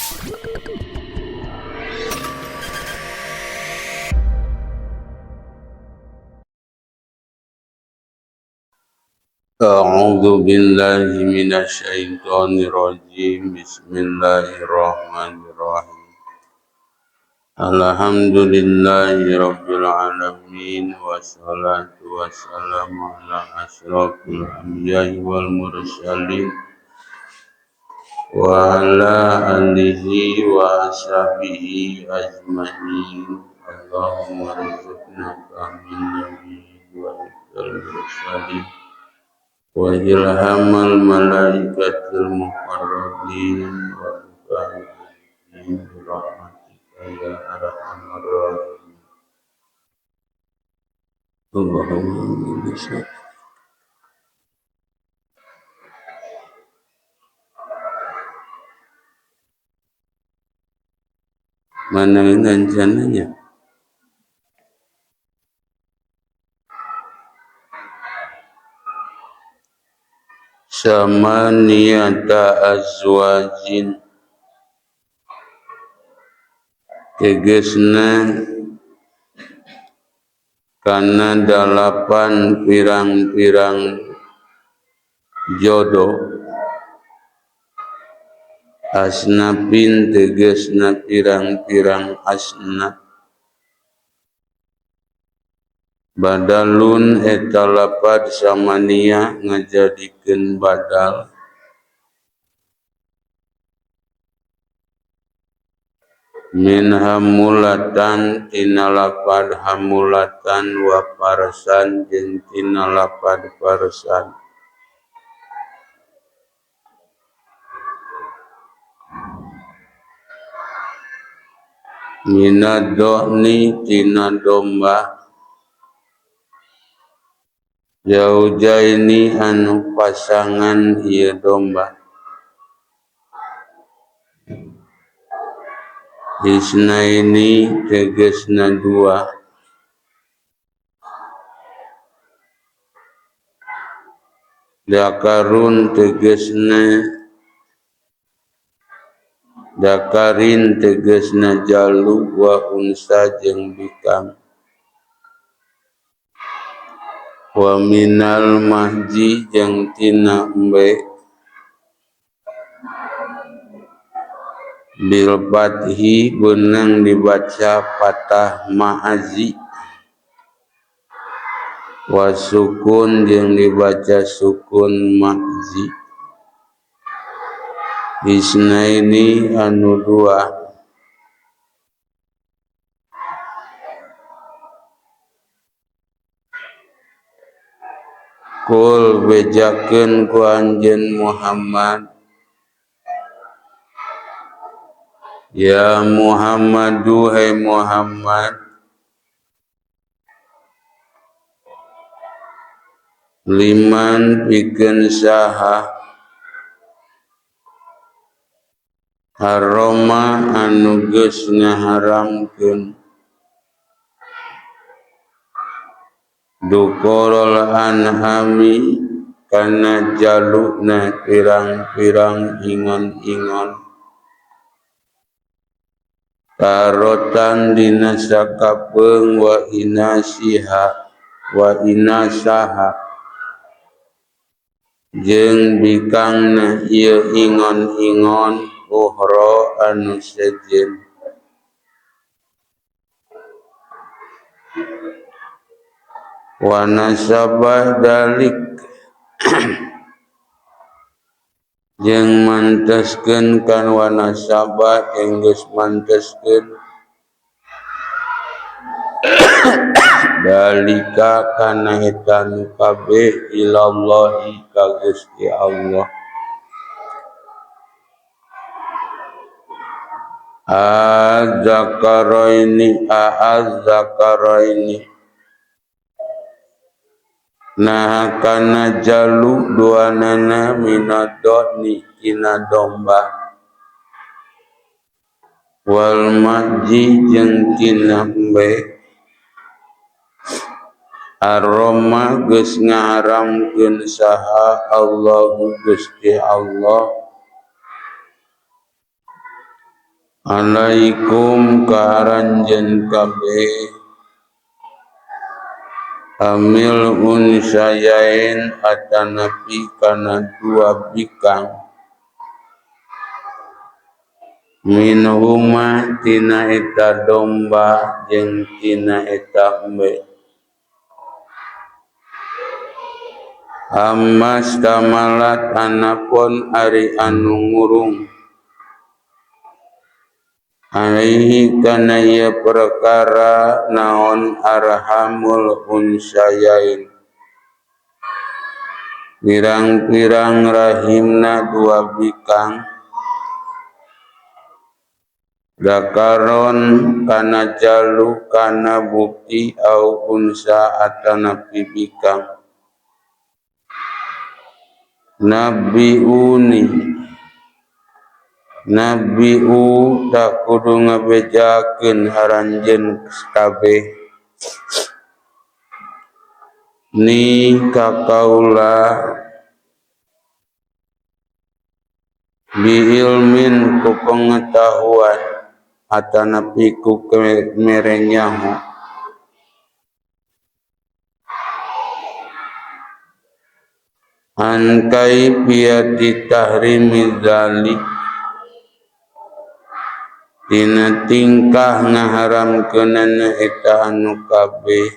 A'udzu billahi minasyaitonir rajim. Bismillahirrahmanirrahim. Alhamdulillahi rabbil alamin wassalatu wassalamu ala asyrafil anbiya'i wal mursalin wa ala alihi wa ashabihi ajma'in. Allahumma rzuqna min nabiyyin wa mursalin wa ilhamal malaikatil muqarrabin wa bi rahmatika ya arhamar rahimin. Allahumma shalli. Mana rencananya? Samaniyata azwajin tegesna kana dalapan pirang-pirang jodoh, asnapin tegesna pirang-pirang asnap, badalun eta lapad samania ngajadikeun badal, min hamulatan tina lapad hamulatan wa parsan jeung tina lapad parsan, minad dohni tina domba, zaujaini anu pasangan ieu domba, isnaini tegesna dua, dakarun tegesna dakarin tegesna jalu wa unsa jeung bikang, wa minal mahji jeung tina embe, bil fathi beunang dibaca patah ma'azi, wa sukun jeung dibaca sukun ma'zi, isnaini anu dua, kul bejakeun ku anjeun Muhammad, ya Muhammadu hai Muhammad, liman pikeun saha haroma anu geus ngaharamkeun dukorol an'ami kana jalukna pirang-pirang ingon-ingon, tarotan dina sakapeung wa inasiha wa inasaha jeung bikangna ieu ingon-ingon uhra anu sejen, wa nasabah dalik jeung manteskeun kan wa nasabah jeung geus manteskeun dalika kana eta nu kabeh ilallahi ka Gusti Allah. Az-zakaraini az-zakaraini nah kana jalu duanana minadoni tina domba, wal maji jeung tina embe, aroma geus ngaharamkeun saha Allahu Gusti Allah Alaikum ka aranjeun kabeh amil unsayain atanapi kana dua bikang minhuma tina eta domba jeung tina eta embe ammas tamalat anapun ari anu ngurung alaihi kana ieu perkara naon arhamul unsayain pirang-pirang rahimna dua bikang dakaron kana jalu kana bukti au unsa atanapi bikang nabiuni Nabiu tak kudu ngabejakeun aranjeun kabeh ni ka kaula bi ilmin ku pengetahuan atanapi ku mere nyaho an kaifiyati tahrimi dzalik dina tingkah ngaharamkeunana eta anu kabeh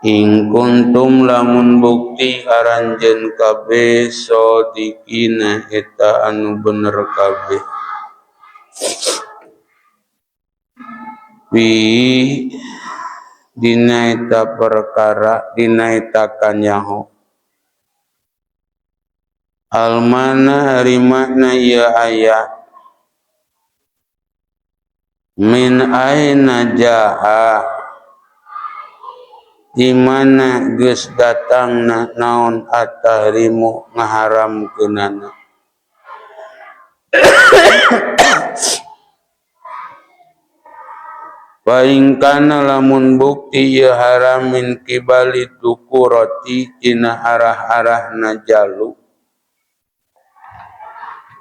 ing kuntum lamun bukti aranjeun kabeh sadiqina eta anu bener kabeh fi dina eta perkara dina eta kanyaho almana ari makna ieu ayat min aina jaa di mana geus datangna naon at-tahrimu ngaharamkeunana paingkana lamun bukti ieu haram min kibali dukurati tina arah-arahna jalu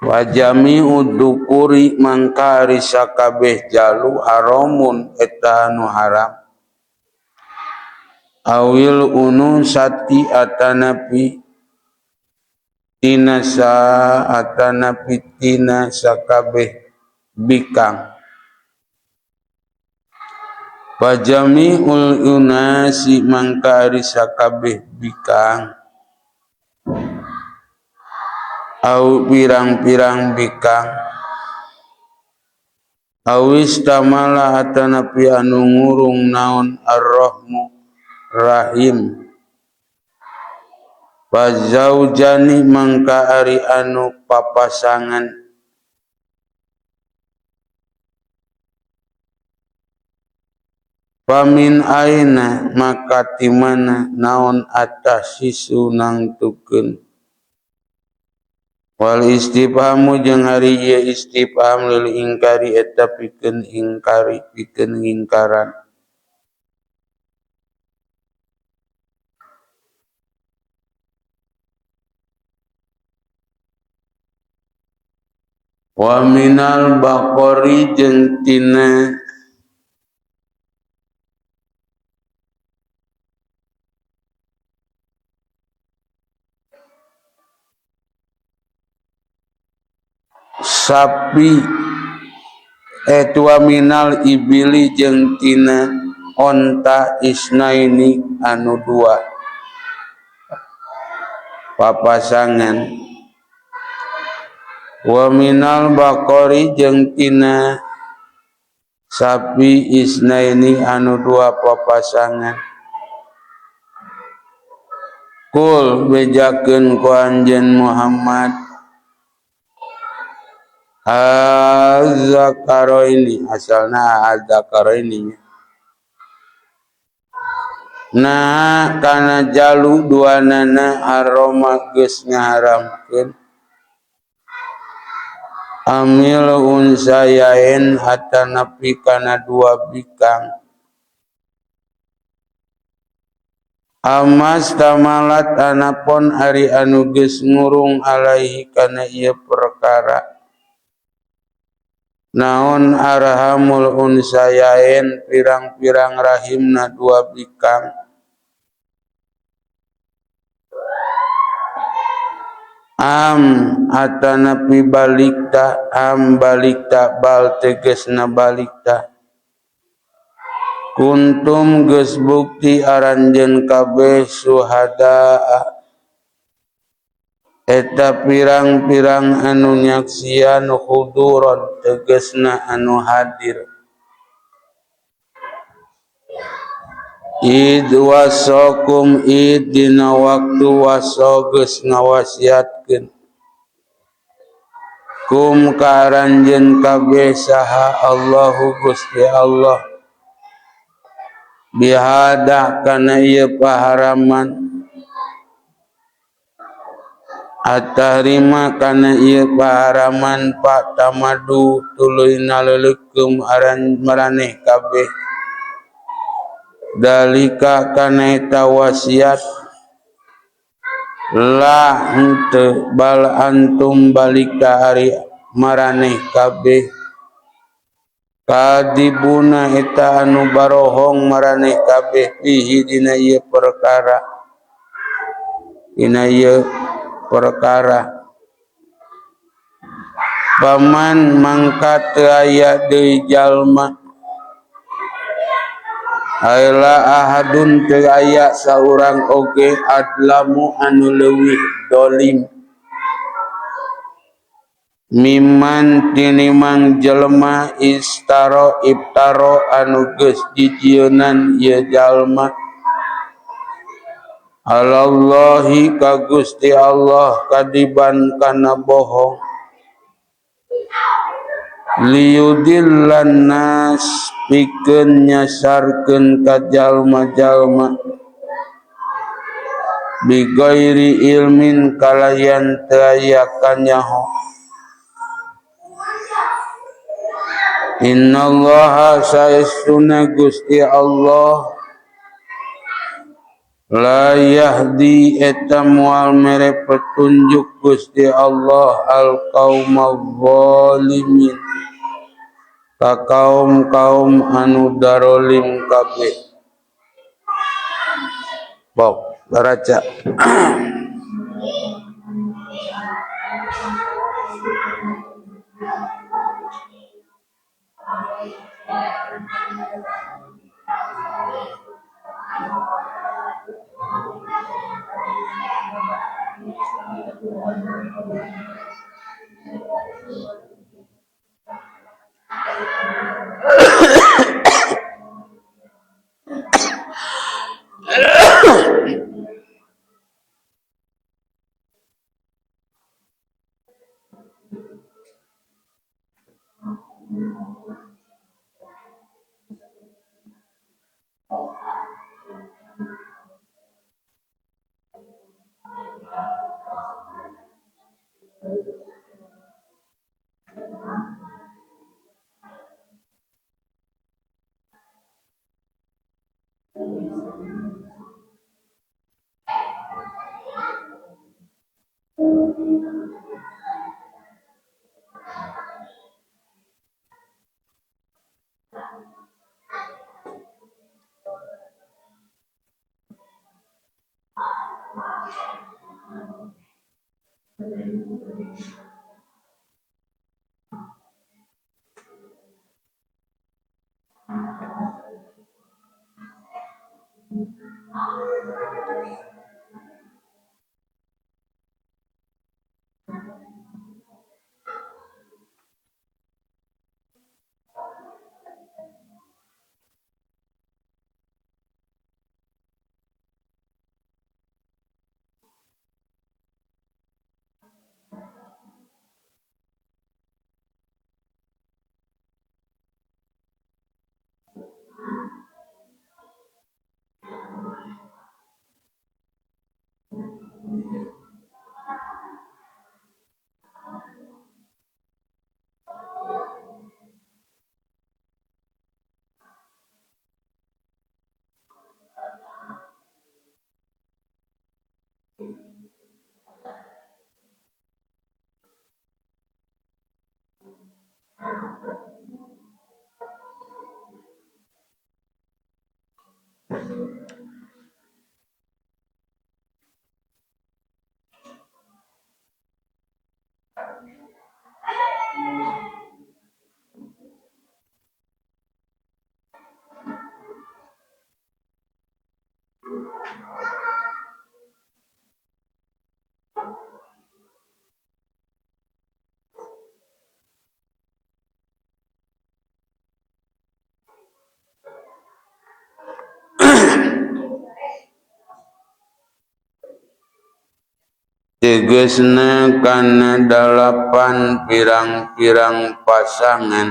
wa jami'u dzukuri mangka ari sakabeh jalu haramun eta anu haram awil unusati atanapi tina sa atanapi tina sakabeh bikang wa jami'ul unasi mangka ari sakabeh bikang au pirang-pirang bikang awis tamala atanapi anu ngurung naon arrahmu rahim fazaujani mangka ari anu papasangan pamin aina maka ti mana naon atasisu nangtukeun wal istifhamu jeung ari ieu istifham lil ingkari eta pikeun ingkari pikeun ngingkaran wa minal baqari jeung tina sapi wa minal ibili jeung tina onta isnaini anu dua papasangan wa minal baqari jeung tina sapi isnaini anu dua papasangan kul bejakeun ku anjeun Muhammad azzakaraini asalna azzakaraini nah kana jalu duanana haroma geus ngaharamkeun amil unsayain atanapi kana dua bikang amas tamalat anapon ari anu geus ngurung alaihi kana ieu perkara. Naon arhamul unsayain pirang-pirang rahimna dua bikang am atanapi balikta am balikta bal tegesna balikta kuntum geus bukti aranjeun kabeh suhada eta pirang-pirang anu nyaksian huduron tegesna anu hadir id wasokum id dina waktu waso geus ngawasiatkeun kum ka aranjeun kabeh saha Allahu Gusti Allah bihada kana ieu paharaman at-tahrima kana ieu paharaman pak tamadu tuluy naleuleukkeum aran maraneh kabeh dalika kana eta wasiat la henteu bal antum balika ari maraneh kabeh kadibuna eta anu barohong maraneh kabeh fihi dina ieu perkara dina ieu perkara paman mangka teu aya deui jalma aila ahadun teu aya saurang oge adlamu anu leuwih dolim miman tinimang jelema istaro ibtaro anu geus jijieunnan ieu jalma Alallahi ka Gusti Allah kadiban kana bohong liyudillan nas pikeun nyasarkeun ka jalma-jalma bighairi ilmin kalayan teu aya kanyaho innallaha saestuna Gusti Allah la yahdi eta moal mere petunjuk Gusti Allah al qaumal zalimin ka kaum-kaum anu darolim kabeh. Bok baraca. Tegesna kana 8 pirang-pirang pasangan.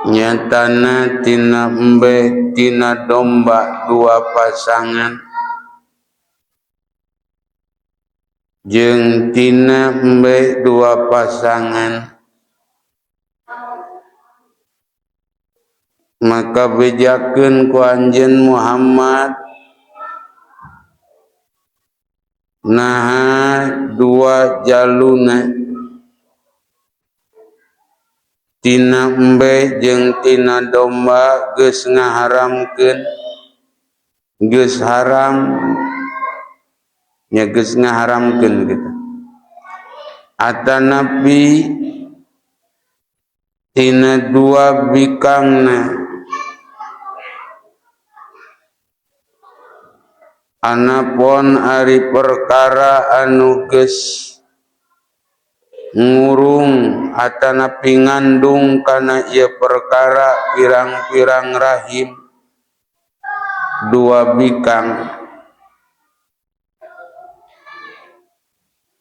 Nyatana tina embe tina domba 2 pasangan jeung tina embe 2 pasangan. Maka bejakeun ku anjeun Muhammad naha 2 jaluna tina embe jeung tina domba geus ngaharamkeun, geus haram nya, geus ngaharamkeun kitu. Atanapi tina 2 bikangna anapun ari perkara anu geus ngurung atanapi ngandung kana ieu perkara pirang-pirang rahim 2 bikang,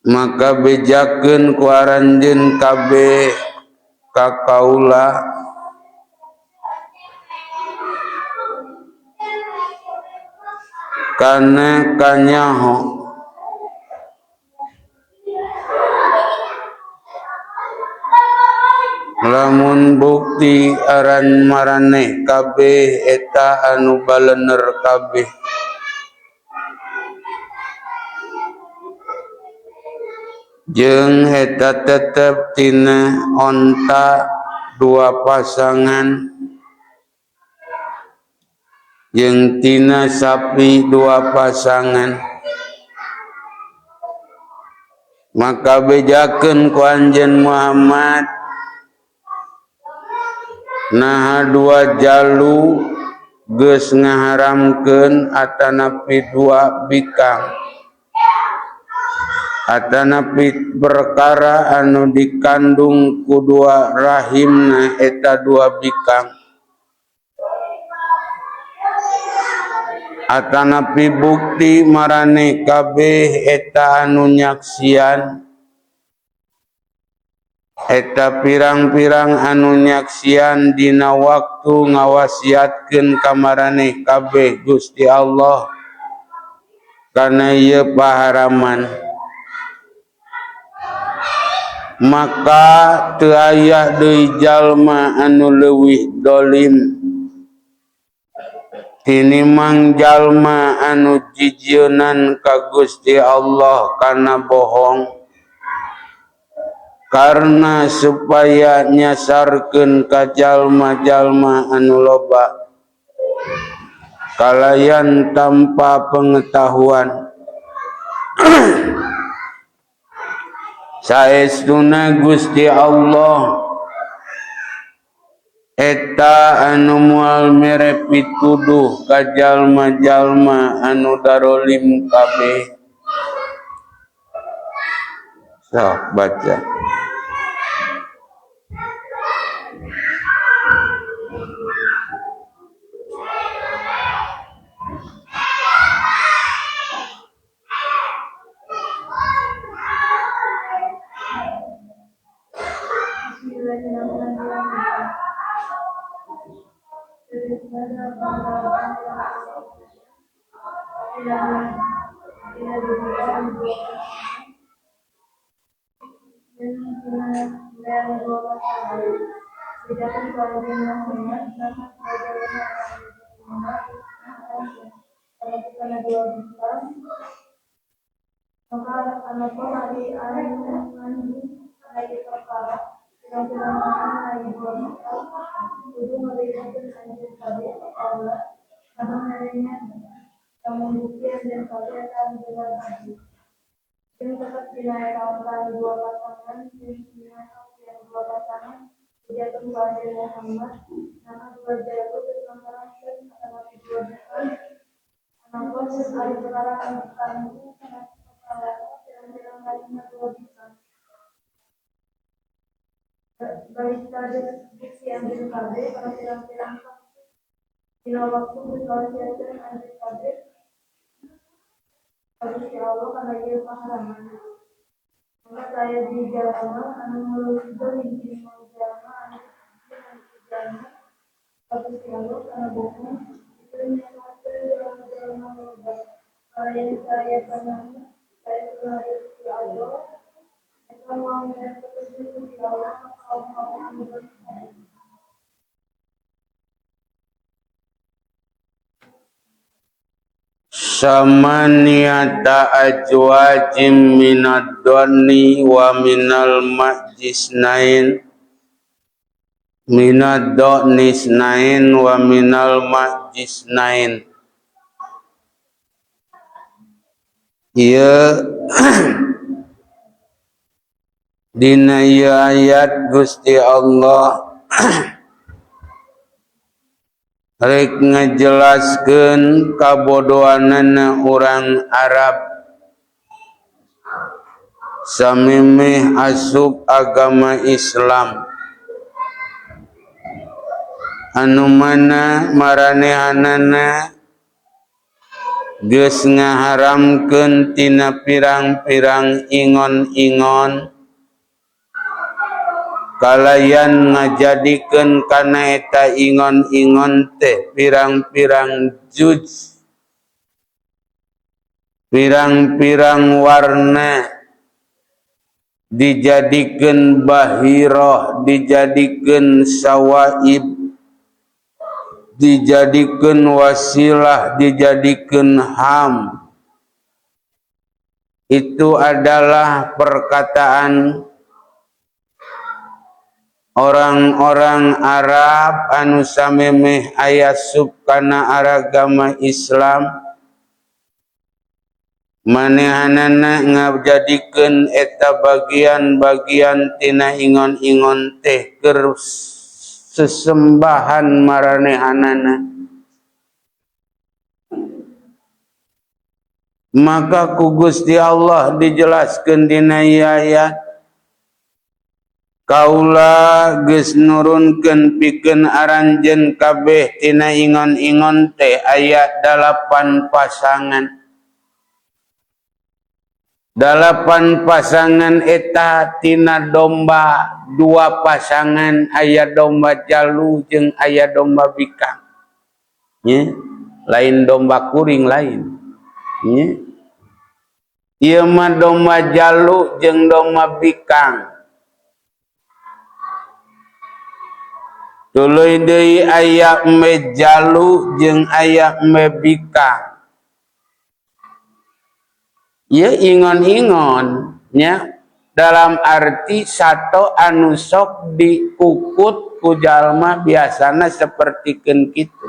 maka bejakeun ku aranjeun kabeh ka kaula kana kanyaho lamun bukti aran maraneh kabeh eta anu balener kabeh. Jeung eta tetep tina onta 2 pasangan jeung tina sapi 2 pasangan, maka bejakeun ku anjeun Muhammad naha 2 jalu geus ngaharamkeun atanapi 2 bikang atanapi perkara anu dikandung ku 2 rahimna eta 2 bikang atanapi bukti marane kabeh eta anu nyaksian eta pirang-pirang anu nyaksian dina waktu ngawasiatkeun ka maraneh kabeh Gusti Allah kana ieu paharaman, maka teu aya deui jalma anu leuwih dolim tinimang jalma anu jijieunnan ka Gusti Allah kana bohong karena supaya nyasarkeun ka jalma-jalma anu loba kalayan tanpa pengetahuan. Saestuna Gusti Allah eta anu moal mere pituduh ka jalma-jalma anu darolim kabeh. Sok baca. Dina waktu geus ngawasiatkeun anjeun kabeh ka Gusti Allah kana ieu kaharaman. Mangka teu aya deui jalma anu leuwih zalim tinimbang jalma anu jalma ka Gusti Allah kana bohong pikeun nyasahatkeun jalma-jalma loba. Kalayan teu aya panemu saestuna ari Gusti Allah eta moal mere petunjuk Gusti Allah ka kaum-kaum anu dosa. Samaniyata ajwajim minad dhanni wa minal majisnain minad dhanisnain wa minal majisnain. Ieu dina ieu ayat Gusti Allah rek ngajelaskeun kabodohanana urang Arab samemeh asup agama Islam anu mana maranehanana geus ngaharamkeun tina pirang-pirang ingon-ingon kalayan ngajadikeun kana eta ingon-ingon teh pirang-pirang juj, pirang-pirang warna, dijadikeun bahirah, dijadikeun sawaib, dijadikeun wasilah, dijadikeun ham. Itu adalah perkataan orang-orang Arab anu samemeh aya sub kana agama Islam. Manehanana ngajadikeun eta bagian-bagian tina ingon-ingon teh keur sesembahan maranehanana. Maka ku Gusti Allah dijelaskeun dina ieu ayat, kaula geus nurunkeun pikeun aranjeun kabeh tina ingon-ingon teh aya 8 pasangan. 8 pasangan eta tina domba, 2 pasangan aya domba jalu jeung aya domba bikang. Nya, lain domba kuring lain. Nya. Ieu mah domba jalu jeung domba bikang. Tuluy deui aya embe jalu jeung aya embe bikang. Ieu ingon-ingon nya dalam arti sato anu sok dikukut ku jalma biasana sapertikeun kitu.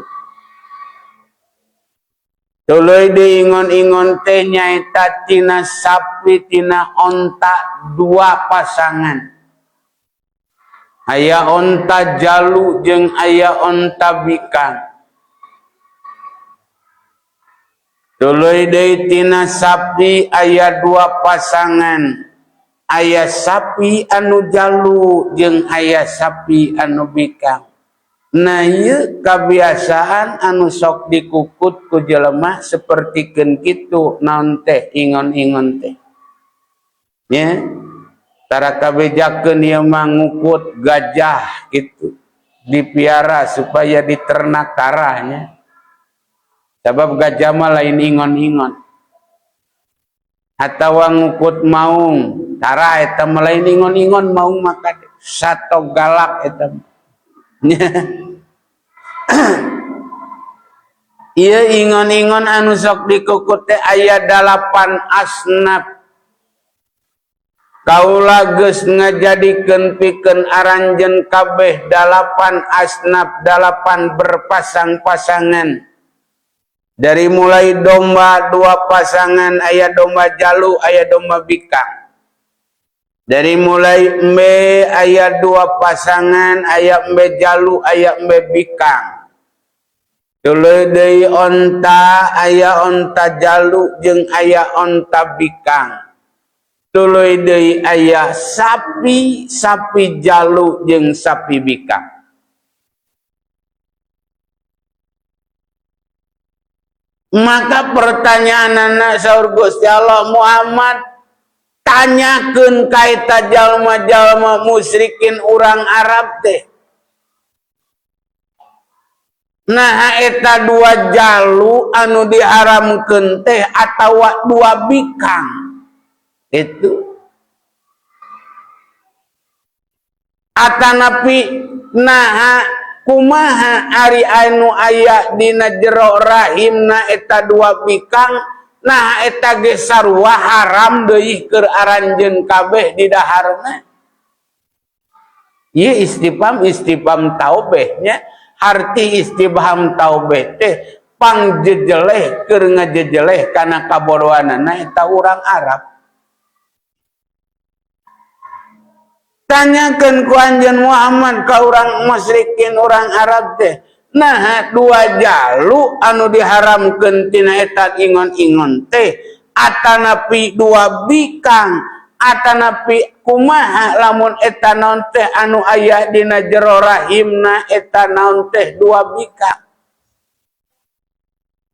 Tuluy deui ingon-ingon teh nyaeta tina sapi tina onta 2 pasangan. Aya onta jalu jeung aya onta bikang. Tuluy deui tina sapi aya 2 pasangan. Aya sapi anu jalu jeung aya sapi anu bikang. Nah ieu kabiasaan anu sok dikukut ku jelema sapertikeun kitu naon teh ingon-ingon teh. Nya tara kabejakeun ieu mah ngukut gajah kitu dipiara supaya diternak tarahnya. Sabab gajah mah lain ingon-ingon. Atawa ngukut maung, tara eta mah lain ingon-ingon maung mah kade sato galak eta mah. Ieu ingon-ingon anu sok dikukut teh aya 8 asnaf. Kaula geus ngajadikeun pikeun aranjeun kabeh 8 asnaf, 8 berpasang-pasangan. Dari mulai domba 2 pasangan, aya domba jalu, aya domba bikang. Dari mulai embe aya 2 pasangan, aya embe jalu, aya embe bikang. Tuluy deui onta, aya onta jalu jeung aya onta bikang. Tuluy deui aya sapi, sapi jalu jeung sapi bikang. Maka pertanyaanana saur Gusti Allah, Muhammad, tanyakeun ka eta jalma-jalma musyrikin urang Arab teh, nah eta dua jalu anu diharamkeun teh atawa dua bikang itu, atanapi naha kumaha ari anu aya dina jero rahimna eta dua bikang, nah eta ge sarua haram deui keur aranjeun kabeh di daharna. Ieu istifham, istifham taubeh nya. Arti istifham taubeh teh pangjejeleh, keur ngajejeleh kana kabodohanana eta urang Arab. Tanyakeun ku anjeun Muhammad ka urang musyrikin urang Arab teh, nah dua jalu anu diharamkeun tina eta ingon-ingon teh atanapi dua bikang, atanapi kumaha lamun eta naon teh anu aya dina jero rahimna eta naon teh dua bikang,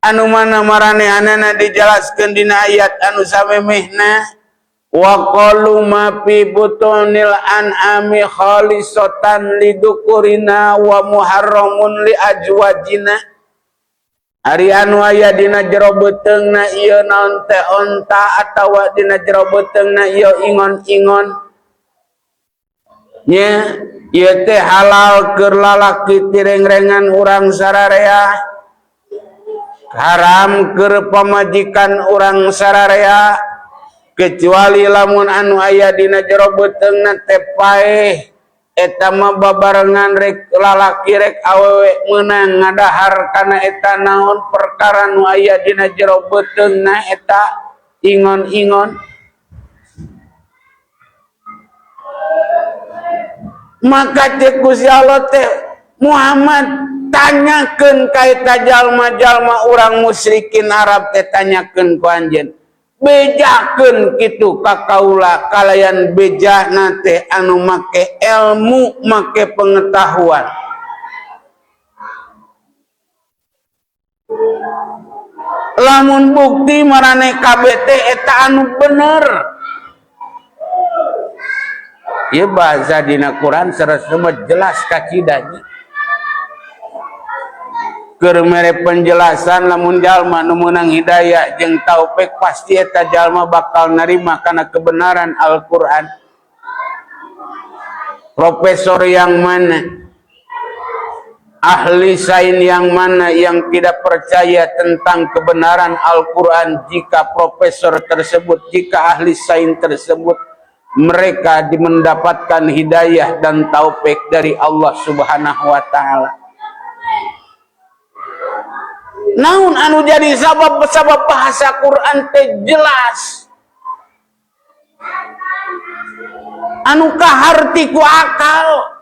anu mana maranehanana dijelaskeun dina ayat anu samemehna, wa qalu ma fi butunil an'ami khalisatan lidukurina wa muharramun li azwajina. Ari anu aya dina jero beuteungna ieu naon teh onta atawa dina jero beuteungna ieu ingon-ingon nya, ieu teh halal keur lalaki tirengrengan urang sararea, haram keur pamajikan urang sararea, kecuali lamun anu aya dina jero beuteungna teh paeh, eta mah babarengan rek lalaki rek awewe meunang ngadahar kana eta naon perkara nu aya dina jero beuteungna eta ingon-ingon. Maka cek Gusti Allah teh, Muhammad, tanyakeun ka eta jalma-jalma urang musyrikin Arab teh, tanyakeun ku anjeun, bejakeun kitu ka kaula kalayan bejana teh anu make ilmu, make pengetahuan. Lamun bukti marane kabeh teh eta anu bener. Ieu bahasa dina Quran sareng jelas kacidanya. Keur mere penjelasan, lamun jalma nu meunang hidayah jeung taufik pasti eta jalma bakal narima kana kebenaran Al-Qur'an. Profesor yang mana, ahli sains yang mana yang tidak percaya tentang kebenaran Al-Quran jika profesor tersebut, jika ahli sains tersebut, mereka mendapatkan hidayah dan taufik dari Allah Subhanahu wa Ta'ala? Naon anu jadi sabab-sabab bahasa Quran teh jelas, anu kaharti ku akal?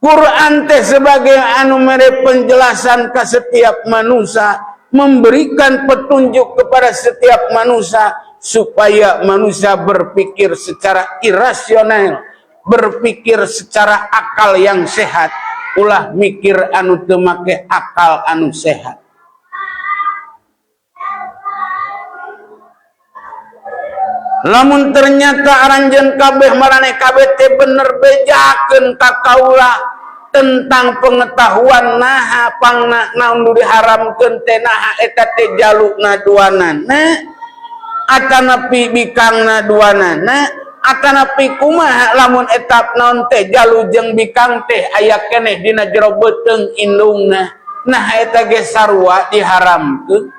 Quran teh sebagai anu mere penjelasan ke setiap manusia, memberikan petunjuk kepada setiap manusia supaya manusia berpikir secara irasional, berpikir secara akal yang sehat, ulah mikir anu teu make akal anu sehat. Lamun ternyata aranjeun kabeh maraneh kabeh teh bener, bejakeun ka kaula tentang pengetahuan naha pangna naon nu diharamkeun teh, naha eta teh jalukna duanana atanapi bikangna duanana, atanapi kumaha lamun eta naon teh jalu jeung bikang teh aya keneh dina jero beuteung indungna, nah eta ge sarua diharamkeun.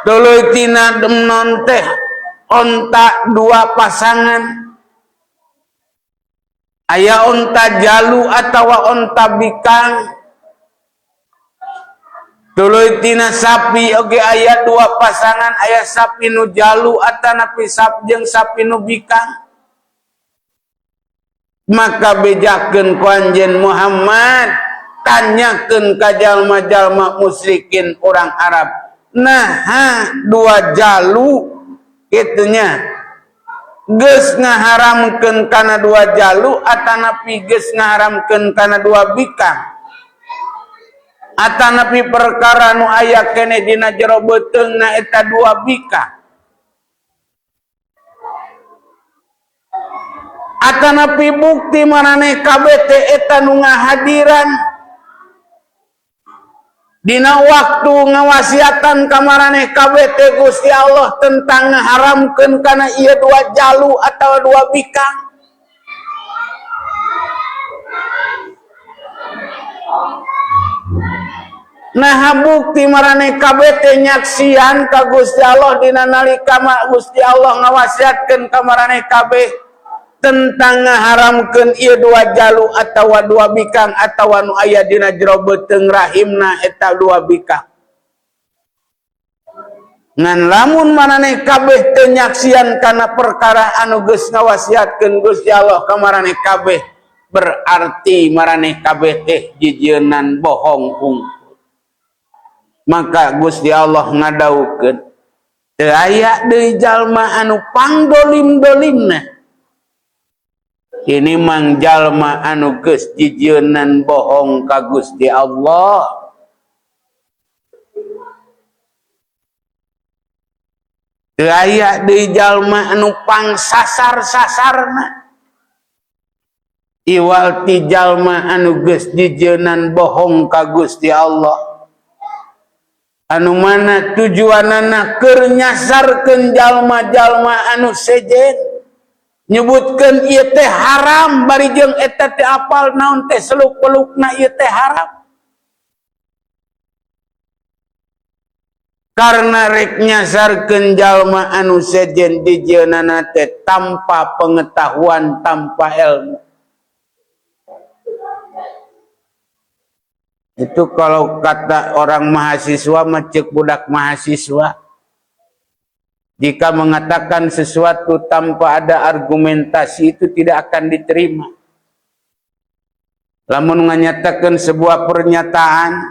Tuluy tina demnon teh onta dua pasangan, aya onta jalu atawa onta bikang. Tuluy tina sapi oge aya dua pasangan, aya sapi nu jalu atanapi sap jeung sapi nu bikang. Maka bejakeun ku anjeun Muhammad, tanyakeun ka jalma-jalma musyrikin urang Arab, nah dua jalu itunya. Geus ngaharamkeun kana dua jalu atanapi geus ngaharamkeun kana dua bikang atanapi perkara nu aya keneh dina jero beuteungna eta dua bikang atanapi bukti maraneh kabeh teh eta nu ngahadiran dina waktu ngawasiatan ka maraneh kabeh teh Gusti Allah tentang ngaharamkeun kana ieu dua jalu atawa dua bikang. Nah bukti maraneh kabeh teh nyaksian ka Gusti Allah dina nalika Gusti Allah ngawasiatkeun ka maraneh kabeh tentang ngaharamkeun ieu dua jalu atawa dua bikang atawa nu aya dina jero beuteung rahimna eta dua bikang. Ngan lamun maraneh kabeh teu nyaksian kana perkara anu geus ngawasiatkeun Gusti Allah ka maraneh kabeh, berarti maraneh kabeh teh jijieunnan bohong hungkul. Maka Gusti Allah ngadaukeun teu aya deui jalma anu pangdolim-dolimna. Ini mang jalma anu geus jijieunnan bohong ka Gusti Allah. Teu aya deui jalma anu pangsasar-sasarna. Iwal ti jalma anu geus jijieunnan bohong ka Gusti Allah. Anu mana tujuanana keur nyasarkeun jalma-jalma anu sejen. Nyebutkeun ieu teh haram bari jeung eta teh apal naon teh seluk-belukna ieu teh haram. Karena rek nyasarkeun jalma anu sejen dijieunana teh tanpa pengetahuan, tanpa ilmu. Itu kalau kata orang mahasiswa mah ceuk budak mahasiswa. Jika mengatakan sesuatu tanpa ada argumentasi itu tidak akan diterima. Lamun menyatakan sebuah pernyataan,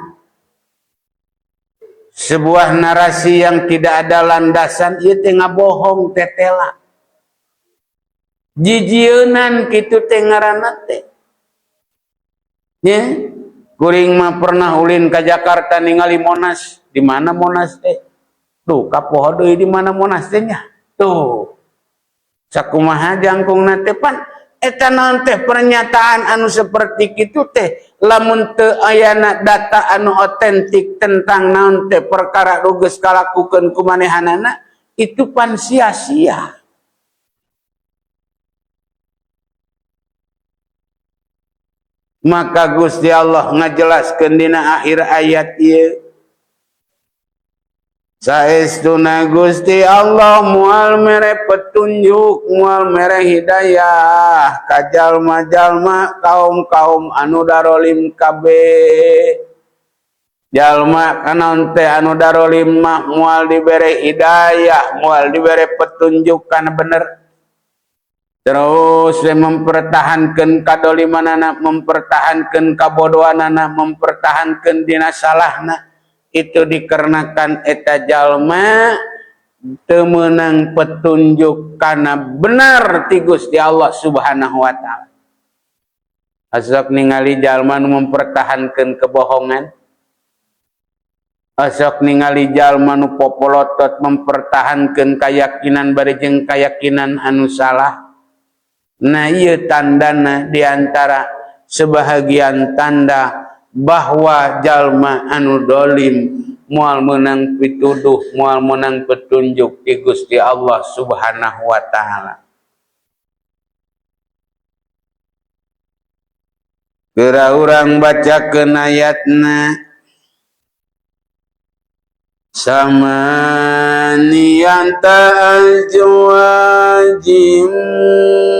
sebuah narasi yang tidak ada landasan, ieu teh ngabohong tetela. Jijieunan kitu teh ngaranna teh. Nya, kuring mah pernah ulin ka Jakarta ningali Monas. Di mana Monas teh? Tuh, kapoho deui di mana Monas teh nya? Tuh. Sakumaha jangkungna teh pan eta naon teh pernyataan anu seperti kitu teh lamun teu ayana data anu otentik tentang naon teh perkara nu geus kalakukeun ku manehanana itu pan sia-sia. Maka Gusti Allah ngajelaskeun dina akhir ayat ieu. Saestuna Gusti Allah moal mere petunjuk, moal mere hidayah ka jalma-jalma kaum-kaum anu darolim kabeh. Jalma kanaon teh anu darolim mah moal dibere hidayah, moal dibere petunjuk kana bener. Terus mempertahankan kadolimanana, mempertahankan kabodohanana, mempertahankan dina salahna. Itu dikarenakan eta jalma teu meunang petunjuk kana benar ti Gusti Allah Subhanahu wa taala. Asok ningali jalma nu mempertahankan kebohongan. Asok ningali jalma nu popolotot mempertahankan keyakinan bari jeung keyakinan anu salah. Nah, ieu tandana diantara sebahagian tanda bahwa jalma anu dolim moal meunang pituduh, moal meunang petunjuk ti Gusti Allah Subhanahu wa taala. Geura urang bacakeun ayatna. Samaniyata azwajim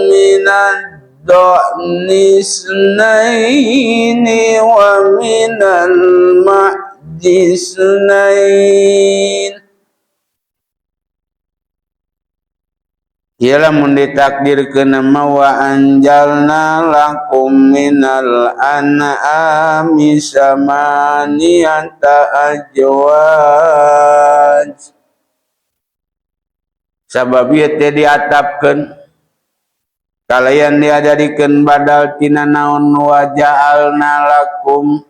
minad da'ni isnaini wa minal ma'ji isnain. Ialah mun ditakdirkeun mah wa anjalna lakum minal an'ami samaniyata azwaj. Sabab ieu teh diatapkeun Kalayan diajadikeun badal tina naon wa ja'alna lakum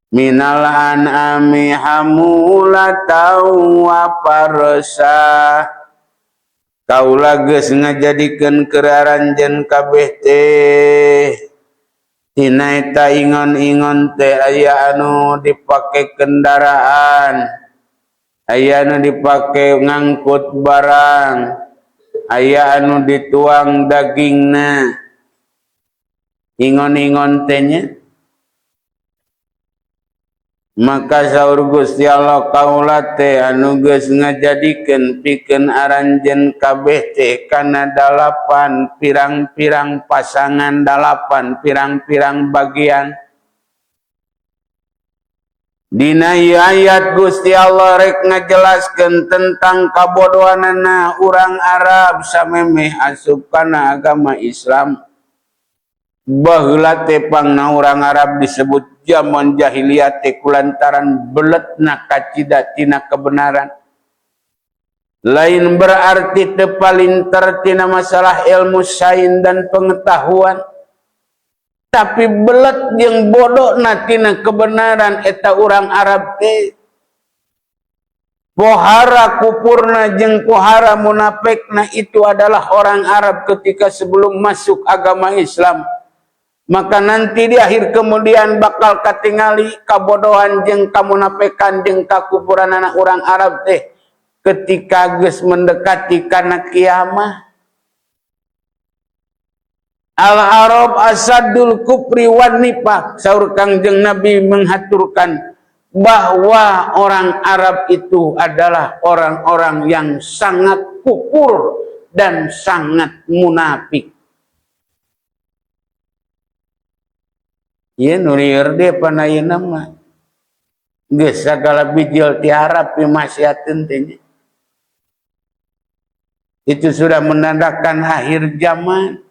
minal an'ami hamulatan wa farsa. Kaula geus ngajadikeun keur aranjeun kabeh teh tina eta ingon-ingon teh aya anu dipake kendaraan, aya anu dipake ngangkut barang, aya anu dituang dagingna. Ingon-ingon teh nya. Maka saur Gusti Allah kaula teh anu geus ngajadikeun pikeun aranjeun kabeh teh kana dalapan pirang-pirang pasangan, dalapan pirang-pirang bagian. Dina ieu ayat Gusti Allah rek ngajelaskeun tentang kabodohanana urang Arab samemeh asup kana agama Islam. Baheula teh pangna urang Arab disebut zaman jahiliyah teh kulantaran beletna kacida tina kebenaran. Lain berarti teu palinter tina masalah ilmu sains dan pengetahuan, tapi belet jeung bodohna tina kebenaran eta urang Arab teh. Pohara kupurna jeung pohara munafekna itu adalah orang Arab ketika sebelum masuk agama Islam. Maka nanti di akhir kemudian bakal katingali kabodohan jeung kamunafikan jeung kakufuran anak orang Arab teh ketika geus mendekati kana kiamah. Al-Arab asadul kufri wan nifaq, saur Kangjeng Nabi menghaturkan bahwa orang Arab itu adalah orang-orang yang sangat kufur dan sangat munafik. Ieu nu lieur deh panayeuna mah. Geus sagala bijil ti Arab pimaksiateun teh nya. Itu sudah menandakan akhir zaman.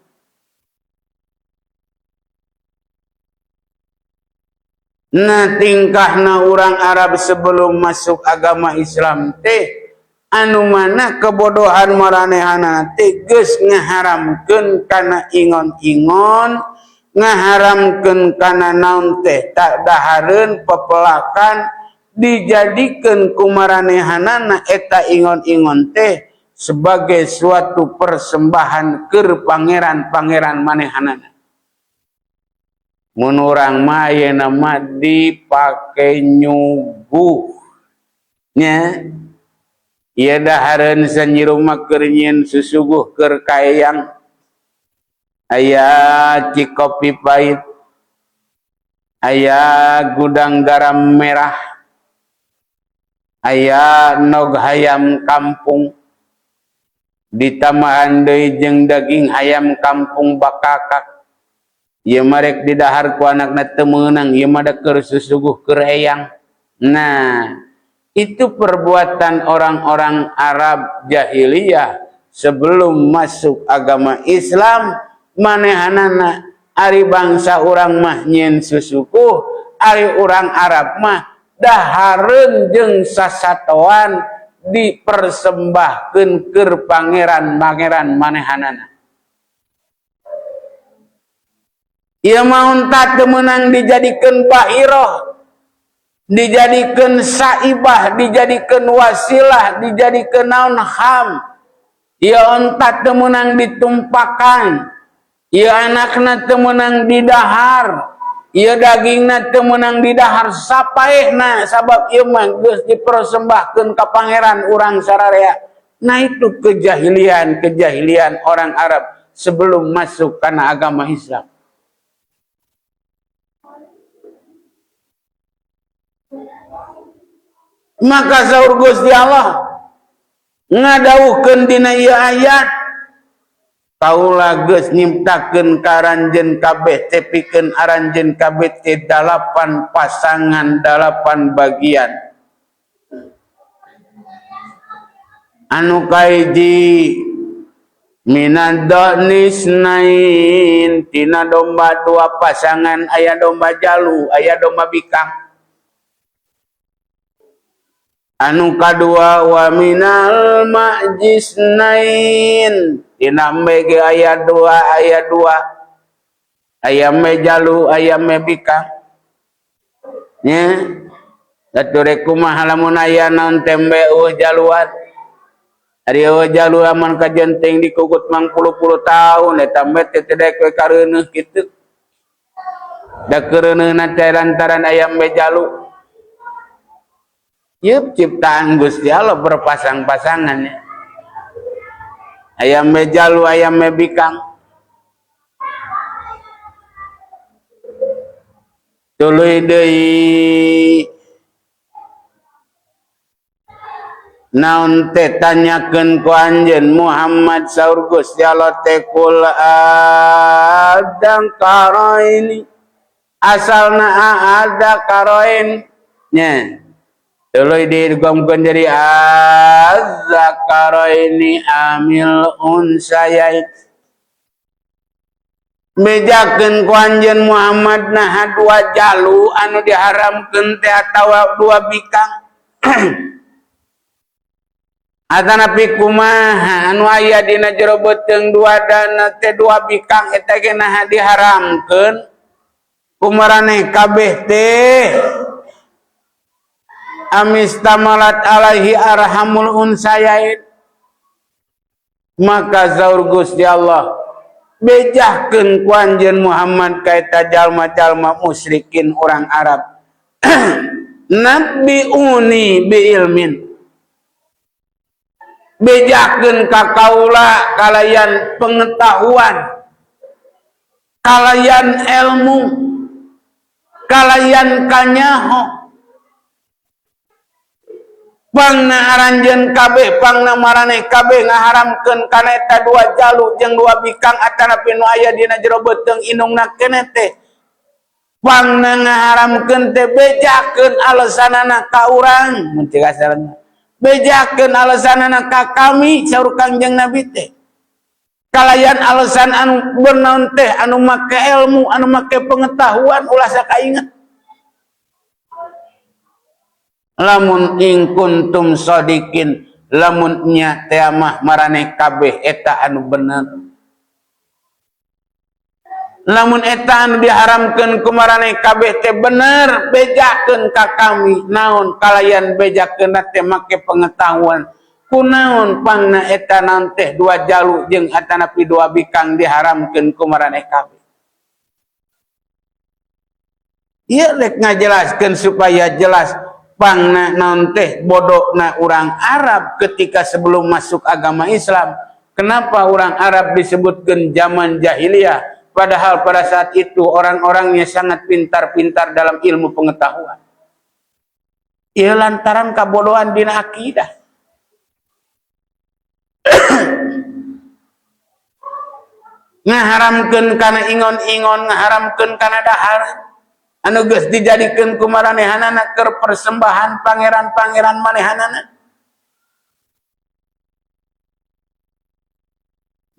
Nah, tingkahna urang Arab sebelum masuk agama Islam teh anu mana kebodohan maranehana teh geus ngaharamkeun kana ingon-ingon, ngaharamkeun kana naon teh tak dahareun pepelakan, dijadikeun ku maranehanana eta ingon-ingon teh sebagai suatu persembahan keur pangeran-pangeran manehanana. Mun urang mah ayeuna mah dipake nyuguh nya. Ieu dahareun sanyiru mah keur nyieun susuguh keur kaeyang. Aya cikopi pahit, aya gudang garam merah, aya nog hayam kampung, ditambahan deui jeung daging hayam kampung bakakak. Ieu mah rek didahar ku anakna teu meunang, ieu mah da keur susuguh keur eyang. Nah, itu perbuatan orang-orang Arab jahiliyah sebelum masuk agama Islam. Manehanana ari bangsa urang mah nyieun susuguh, ari urang Arab mah dahareun jeung sasatoan dipersembahkeun keur pangeran-pangeran manehanana. Ieu mah unta teu meunang dijadikeun bahiroh, dijadikeun saibah, dijadikeun wasilah, dijadikeun naon ham. Ieu unta teu meunang ditumpakan, ieu anakna teu meunang didahar, ieu dagingna teu meunang didahar sapaehna, sabab ieu mah geus dipersembahkeun ka pangeran urang sararea. Nah, itu kejahilian-kejahilian orang Arab sebelum masuk kana agama Islam. Maka saur Gusti Allah ngadawuhkeun dina ieu ayat, kaula geus nyiptakeun ka aranjeun kabeh teh pikeun aranjeun kabeh teh 8 pasangan, 8 bagian. Anu kahiji minad-da'nisnain, tina domba 2 pasangan, aya domba jalu, aya domba bikang. Anu kadua wa minal ma'jisnain dina embe ge aya dua, aya dua, aya embe jalu, aya embe bikang nya. Atuh rek kumaha lamun aya naon teh embe eueuh jaluan, ari eueuh jalu aman kajenting dikugut mangpuluh-puluh tahun eta embe teh teu daek we kareuneuh kitu. Da keureuneuna teh lantaran aya embe jalu. Ieu ciptaan Gusti Allah berpasang-pasangan ya. Aya embe jalu, aya embe bikang. Tuluy deui naon teh tanyakeun ku anjeun Muhammad saur Gusti Allah teh kul adang karaini asalna ada karain nya. Tuluy digomkeun jadi azzakaraini amil unsayain. Bejakeun ku anjeun Muhammad naha dua jalu anu diharamkeun teh atawa dua bikang. Atanapi kumaha anu aya dina jero beuteung dua dana teh dua bikang eta ge naha diharamkeun kumaraneh kabeh teh. Amistamalat alaihi arhamul unsayain. Maka saur Gusti Allah bejahkeun ku anjeun Muhammad ka eta jalma-jalma musyrikin urang Arab. Nabiuni bi ilmin, bejakeun ka kaula kalayan pengetahuan, kalayan ilmu, kalayan kanyaho. Pangna aranjeun kabeh, pangna maraneh kabeh ngaharamkeun kana eta dua jalu jeung dua bikang atanapi nu aya dina jero beuteung indungna keneh teh. Pangna ngaharamkeun teh bejakeun alesanana ka urang, mun cek asalna. Bejakeun alesanana ka kami saur Kangjeng Nabi teh. Kalayan alesan anu bernaon teh anu make ilmu, anu make pengetahuan ulah sakainget. Lamun ing kuntum sadiqin, lamun nya teh mah maraneh kabeh eta anu bener. Lamun eta anu diharamkeun ku maraneh kabeh teh bener, bejakeun ka kami naon kalayan bejakeun teh make pengetahuan. Kunaon pangna eta naon teh dua jalu jeung atanapi dua bikang diharamkeun ku maraneh kabeh. Ieu rek ngajelaskeun supaya jelas pangna naon teh bodona urang Arab ketika sebelum masuk agama Islam. Kenapa orang Arab disebutkan zaman jahiliyah? Padahal pada saat itu orang-orangnya sangat pintar-pintar dalam ilmu pengetahuan. Ieu lantaran kabodohan dina akidah. Ngaharamkeun kana ingon-ingon, ngaharamkeun kana daharan anu geus dijadikeun ku maranehanana keur persembahan pangeran-pangeran manehanana.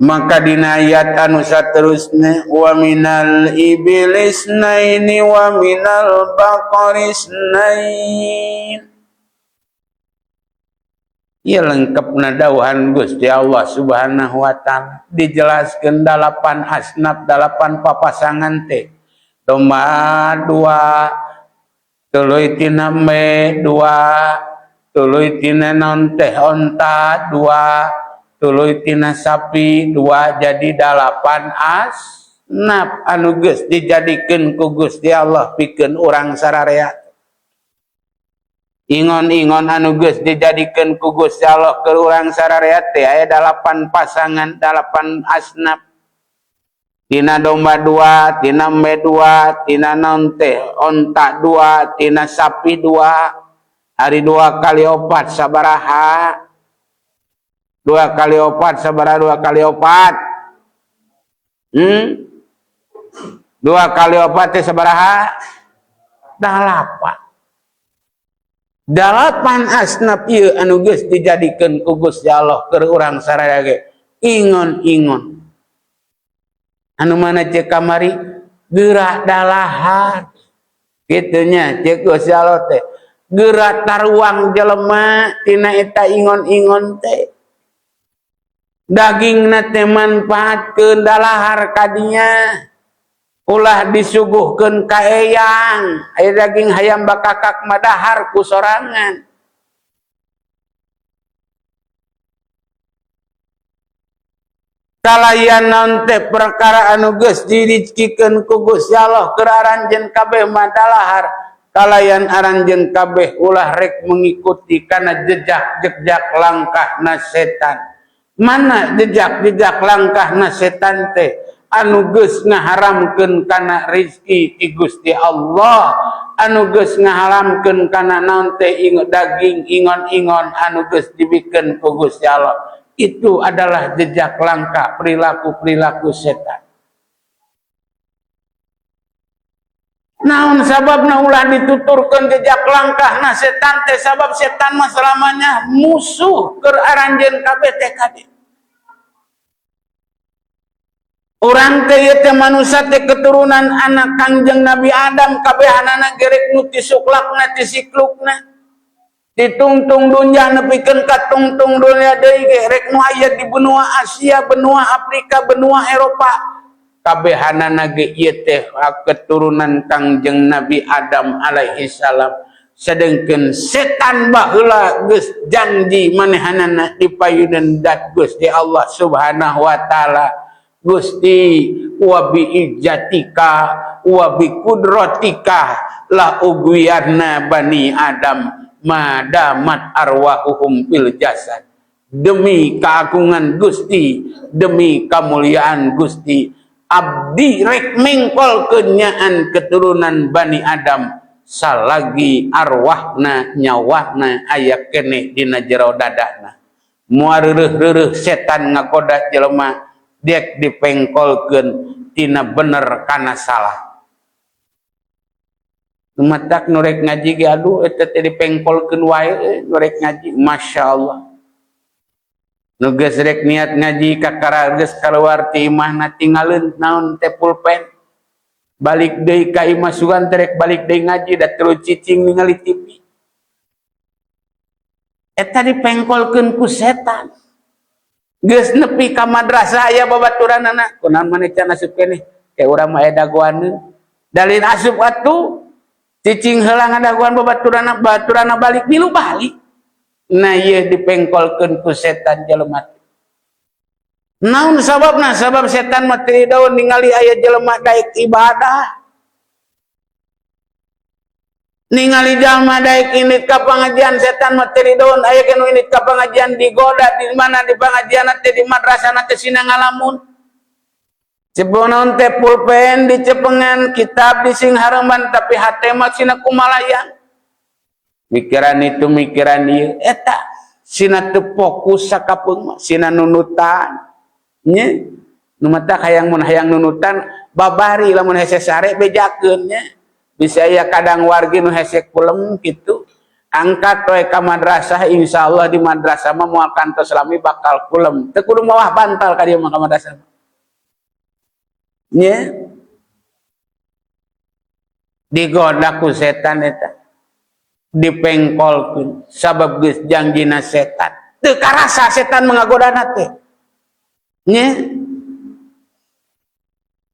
Maka dina ayat anu saterusna wa minal iblis naini wa minal baqaris nain. Ieu lengkapna dawuhan Gusti Allah Subhanahu wa taala dijelaskeun 8 asnaf, 8 papasangan teh. Domba 2, tuluy tina embe 2, tuluy tina naon teh onta 2, tuluy tina sapi 2, jadi 8 asnaf anu geus dijadikeun ku Gusti Allah pikeun urang sararea. Ingon-ingon anu geus dijadikeun ku Gusti Allah keur urang sararea teh aya 8 pasangan, 8 asnaf. Tina domba 2, tina embe 2, tina naon teh onta 2, tina sapi 2. Hari 2 kali 4 sabaraha? 2 kali 4 sabaraha? 2 kali 4. 2 kali 4 teh sabaraha? 8. 8 asnaf ieu anu geus dijadikeun ku Gusti Allah keur urang sararea ge. Ingon-ingon. Anu mana cek kamari gerak dalahar. Kitu nya cek Gusti Allah teh. Geura taruang jelema tina eta ingon-ingon teh. Dagingna teh manfaatkeun dalahar kadinya. Ulah disuguhkeun ka eyang. Aya daging hayam bakakak mah dahar ku sorangan. Kalayan naon teh perkara anu geus dirizkikeun ku Gusti Allah keur aranjeun kabeh mah dalahar. Kalayan aranjeun kabeh ulah rek mengikuti kana jejak-jejak langkahna setan. Mana jejak-jejak langkahna setan teh anu geus ngaharamkeun kana rizki ti Gusti Allah, anu geus ngaharamkeun kana naon teh daging ingon-ingon anu geus dibikeun ku Gusti Allah. Itu adalah jejak langkah perilaku-perilaku setan. Naon sababna ulah dituturkeun jejak langkahna setan teh, sabab setan mah selamanya musuh keur aranjeun kabeh teh kade. Urang teh ieu teh manusia teh keturunan anak Kangjeng Nabi Adam, kabehanana gerek nu ti suklakna ti siklukna. Ditungtung dunya nepikeun ka tungtung dunya deui ge rek nu aya di benua Asia, benua Afrika, benua Eropa. Kabehanana ge ieu teh keturunan Kangjeng Nabi Adam alaihi salam. Sedengkeun setan baheula geus janji manehanana dipayuneun dat Gusti Allah Subhanahu wa taala. Gusti wa bi ijjatika wa bi kudratika la ugwiyanna bani Adam madamat arwahuhum fil jasad. Demi keagungan Gusti, demi kemuliaan Gusti, abdi rek mengkol kenyaan keturunan Bani Adam salagi arwahna nyawahna aya keneh dina jero dadahna. Moal reureuh-reureuh setan ngagoda jelema dek dipengkolkeun tina bener kana salah. Matak nu rek ngaji ge aduh eta teh dipengkolkeun wae nu rek ngaji, masyaallah. Nu geus rek niat ngaji kakara geus kaluar ti imahna tinggalin naon teh pulpen. Balik deui ka imah sugan teh rek balik deui ngaji da teu cicing ningali TV. Eta dipengkolkeun ku setan. Geus nepi ka madrasah aya babaturanana, kunaon maneh can asup keneh? Ke urang mah aya dagoaneun. Dalin asup atuh cicing heula ngadagoan babaturana, baturana balik milu balik. Nah ieu dipengkolkeun ku setan jelema. Naon sababna? Sabab setan mah teu daun ningali aya jelema daek ibadah. Ningali jalma daek indit ka pangajian, setan mah teu daun aya nu indit ka pangajian digoda di mana di pangajian teh di madrasah teh sina ngalamun. Ceponon teh pulpen dicepengan, kitab dising hareman, tapi hate mah sina kumalayang. Mikiran itu mikiran ieu eta sina teu fokus sakapeung mah sina nunutan. Nya nu mata hayang mun hayang nunutan babari lamun hese sare bejakeun nya. Bisa aya kadang wargi nu hese kulem kitu. Angkat we ka madrasah, insyaallah di madrasah mah moal kantos lami bakal kulem. Teu kudu mawah bantal ka dieu mah ka madrasah. Nya digoda ku setan eta, dipengkolkeun sabab geus janjina setan. Teu karasa setan mengagodana teh. Nya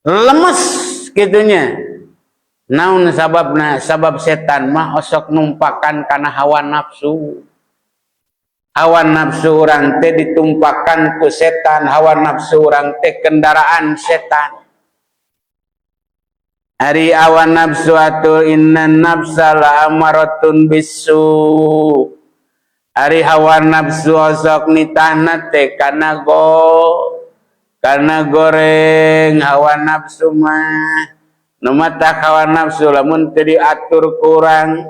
lemes kitunya. Naon sababna? Sabab setan mah osok numpakan kana hawa nafsu. Hawa nafsu urang teh ditumpakan ku setan, hawa nafsu urang teh kendaraan setan. Ari hawa nafsu atuh inna nafsa la amaratun bisu. Ari hawa nafsu osok nitahna teh kana kana goreng hawa nafsu mah. Nu matak hawa nafsu lamun teu diatur kurang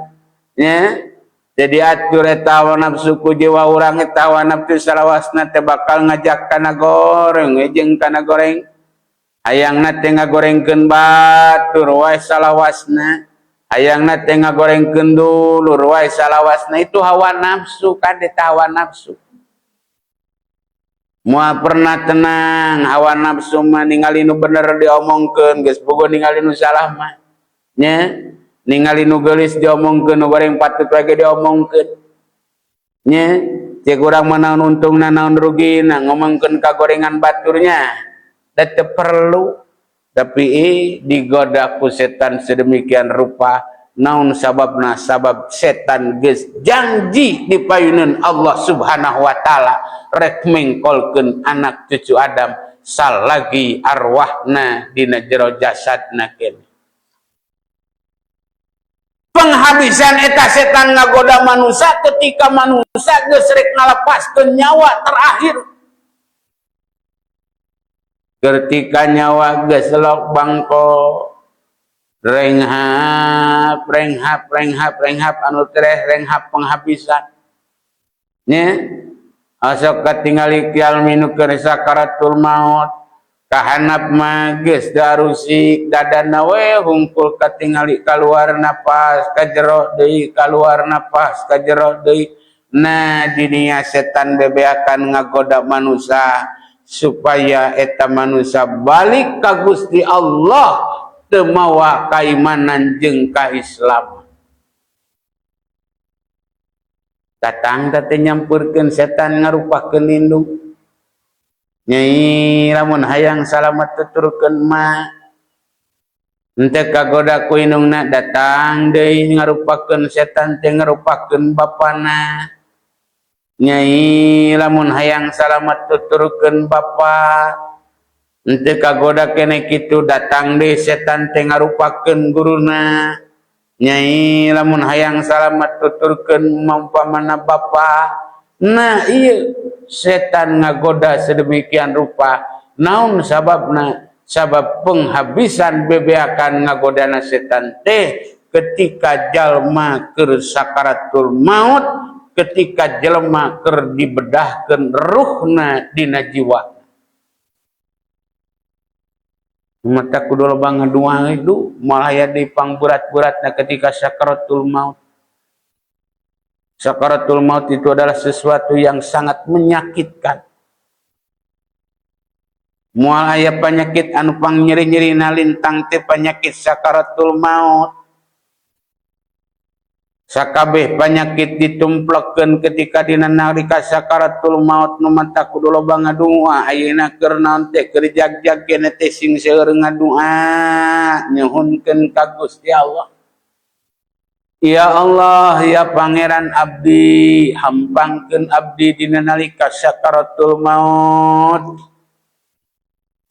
nya, teu diatur eta hawa nafsu ku jiwa urang, eta hawa nafsu salawasna teh bakal ngajak kana goreng jeung kana goreng. Hayangna teh ngagorengkeun batur wae salawasna, hayangna teh ngagorengkeun dulur wae salawasna, itu hawa nafsu kade hawa nafsu. Moal pernah tenang hawa nafsu mah, ningali nu bener diomongkeun geus bogo ningali nu salah mah nya. Ningali nu geulis diomongkeun, nu goreng patut we ge diomongkeun. Nya, cek urang mah naon untungna naon rugina ngomongkeun kagorengan baturnya. Da teu perlu. Tapi digoda ku setan sedemikian rupa. Naon sababna? Sabab setan geus janji dipayuneun Allah Subhanahu wa taala rek mengkolkeun anak cucu Adam salagi arwahna dina jero jasadna keneh. Penghabisan eta setan ngagoda manusia ketika manusia geus rek ngalepaskeun nyawa terakhir. Ketika nyawa geus lok bangko renghap renghap renghap renghap anu tereh renghap penghabisan. Nya asok katingali kial minu keur sakaratul maut kahanap mah geus darusik dadana we hungkul katingali kaluar napas ka jero deui kaluar napas ka jero deui. Nah dinia setan bebeakan ngagoda manusia supaya eta manusia balik ka Gusti Allah teu mawa kaimanan jeung ka Islam. Datang teh nyampurkeun setan ngarupakeun indung. Nyai lamun hayang salamet tuturkeun ma. Henteu kagoda ku indungna datang deui ngarupakeun setan teh ngarupakeun bapana. Nyai lamun hayang salamet tuturkeun bapa. Henteu kagoda keneh kitu datang deui setan teh ngarupakeun guruna. Nyai lamun hayang salamet tuturkeun umpamana bapa. Nah ieu setan ngagoda sedemikian rupa. Naon sababna? Sabab penghabisan bebeakan ngagodana setan teh ketika jalma keur sakaratul maut, ketika jelema keur dibedahkeun ruhna dina jiwa. Mata kudu loba ngadua itu malah ya di pangberat-beratna ketika sakaratul maut. Sakaratul maut itu adalah sesuatu yang sangat menyakitkan. Moal aya penyakit anu pangnyeri-nyerina lintang teh penyakit sakaratul maut. Sakabeh penyakit ditumplekeun ketika dina nalika sakaratul maut nu mata kudu loba ngadua ayeuna keur naon teh keur jag-jag keneh teh sing seueur ngadua nyuhunkeun ka Gusti Allah. Ya Allah ya Pangeran abdi hampangkeun abdi dina nalika sakaratul maut.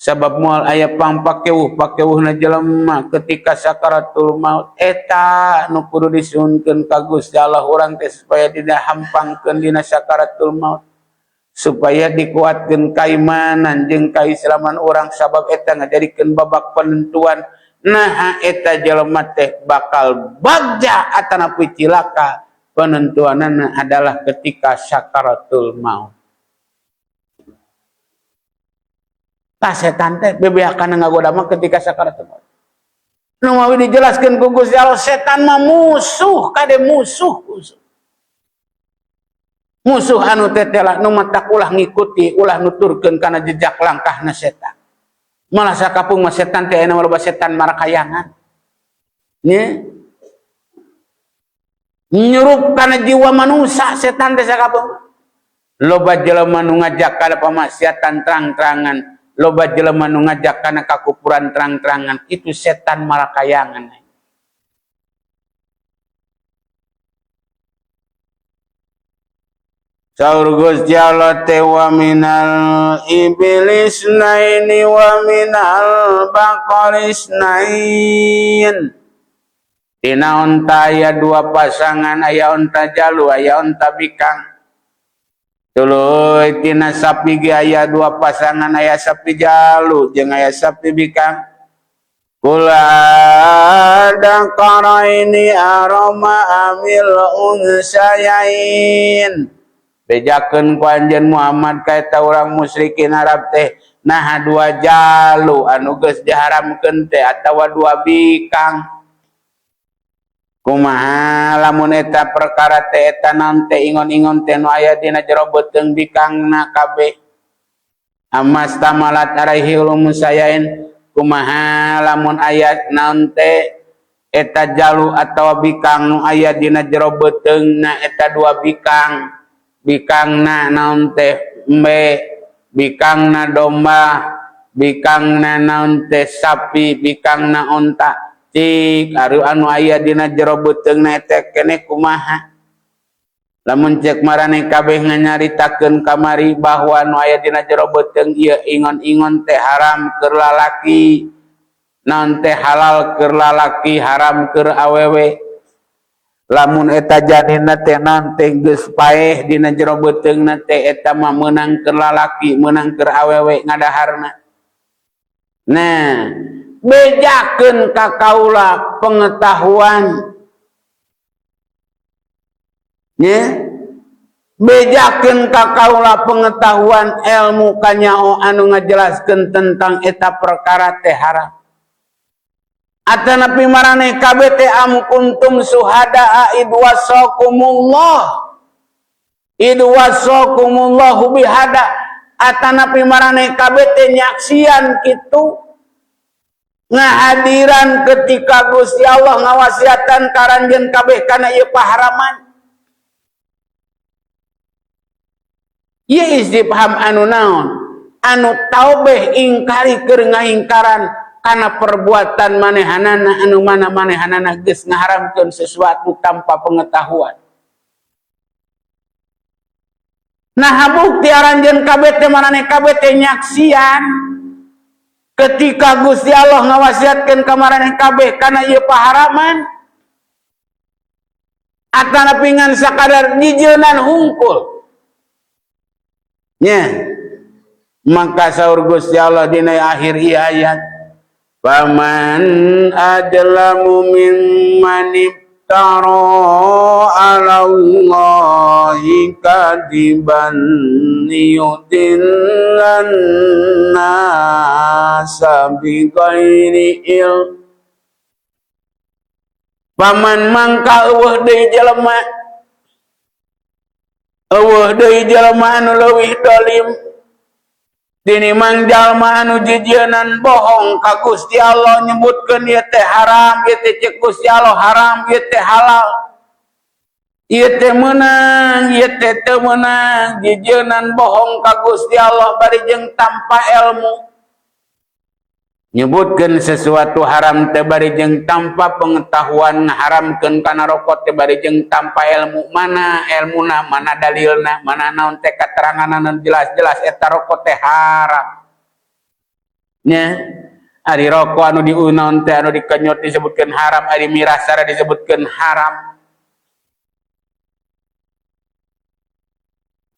Sabab moal aya pangpakewuh pakewuhna jelema ketika sakaratul maut eta nu kudu disuhunkeun ka Gusti Allah urang teh supaya dina hampangkeun dina sakaratul maut, supaya dikuatkeun kaimanan jeung kaislaman urang sabab eta ngajadikeun babak penentuan. Nah eta jelema teh bakal bagja atanapi cilaka, penentuanana adalah ketika sakaratul maut. Tah setan teh bebeakan ngagoda mah ketika sakaratul maut. Nu mawi dijelaskeun ku Gusti Allah setan mah musuh kade musuh musuh. Musuh anu tetela nu matak ulah ngikuti ulah nuturkeun kana jejak langkahna setan. Malah sakapung mah setan teh aya loba setan marakayangan. Nya nyurup kana jiwa manusia setan teh sakapung. Loba jelema nu ngajak kana pamaksiatan terang-terangan, loba jelema nu ngajak kana kakufuran terang-terangan, itu setan marakayangan. Saur Gusti Allah teh wa minal iblis naini wa minal baqaris nain. Dina onta aya dua pasangan, aya onta jalu, aya onta bikang. Tuluy tina sapi ge aya dua pasangan, aya sapi jalu jeung aya sapi bikang. Kula daqaraini aroma amil unsayain. Bejakeun ku anjeun Muhammad ka eta urang musyrikin Arab teh, naha dua jalu anu geus diharamkeun teh atawa dua bikang. Kumaha lamun eta perkara teh eta naon teh ingon-ingon teh nu aya dina jero beuteung bikangna kabeh. Amas tamalat alaihi ulum sayain. Kumaha lamun aya naon teh Eta jalu atawa bikang nu aya dina jero beuteungna eta dua bikang, bikangna naon teh embe, bikangna domba, bikangna naon teh sapi, bikangna onta. Cik ari anu aya dina jero beuteungna eta keneh kumaha? Lamun cek maraneh kabeh nganyaritakeun kamari bahwa nu aya dina jero beuteung ieu ingon-ingon teh haram keur lalaki, naon teh halal keur lalaki, haram keur awewe. Lamun eta janinna teh naon teh geus paeh dina jero beuteungna teh eta mah meunang keur lalaki, meunang keur awewe ngadaharna. Nah, bejakeun ka kaula pengetahuan. Nya, bejakeun ka kaula pengetahuan ilmu kanyao anu ngajelaskeun tentang eta perkara teh haram. Atanapi maraneh kabeh teh am kuntum suhadaa id wasakumullah, id wasakumullahu bihada. Atanapi maraneh kabeh teh nyaksian kitu ngahadiran ketika Gusti Allah ngawasiatan ka aranjeun kabeh kana ieu paharaman. Ieu istifham anu naon? Anu taubeh ingkari keur ngahingkaran kana perbuatan manehanana anu mana manehanana geus ngaharamkeun sesuatu tanpa pengetahuan. Nah, bukti aranjeun kabeh teh maraneh kabeh teh nyaksian ketika Gusti Allah ngawasiatkeun ka maraneh kabeh kana ieu paharaman, atanapi ngan sakadar dijeunan hungkul. Nya, maka saur Gusti Allah dina akhir ieu ayat, faman adlamu mimman iftara 'ala Allahi kadiban liyudillan nasa bighairi ilm. Faman mangka eueuh deui jelema, eueuh deui jelema anu leuwih dolim tinimang jalma anu jijienan bohong ka Gusti Allah, nyebutkeun ieu teh haram, ieu teh ceuk Gusti Allah haram, ieu teh halal, ieu teh meunang, ieu teh teu meunang, jijienan bohong ka Gusti Allah bari jeung tanpa ilmu. Nyebutkeun sesuatu haram teh bari jeung tanpa pengetahuan, ngaharamkeun kana rokok teh bari jeung tanpa ilmu, mana ilmuna, mana dalilna, mana naon teh kateranganna jelas-jelas eta rokok teh haram. Nya, ari rokok anu diunaon teh anu dikenyot disebutkeun haram, ari miras sara disebutkeun haram.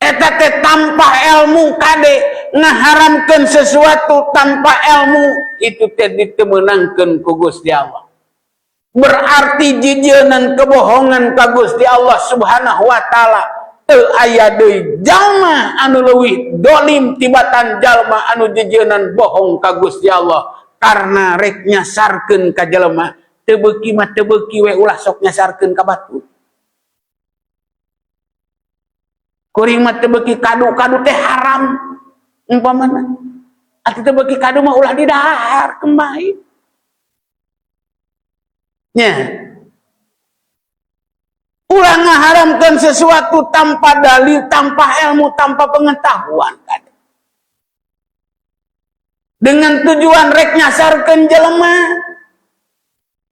Eta teh tanpa ilmu kade ngaharamkeun sesuatu tanpa ilmu itu teh ditemenangkeun ku Gusti Allah. Berarti jijeunan kebohongan ka Gusti Allah Subhanahu wa taala. Teu aya deui jalma anu leuwih dolim tibatan jalma anu jijeunan bohong ka Gusti Allah karena rek nyasarkeun ka jelema. Teu beuki mah teu beuki we, ulah sok nyasarkeun ka batur. Kuring mah teu beuki kadu-kadu teh haram umpamana. Atuh teu beuki kadu mah ulah didahar kembali. Nya. Ulah ngaharamkeun sesuatu tanpa dalil, tanpa ilmu, tanpa pengetahuan kade. Dengan tujuan rek nyasarkeun jelema,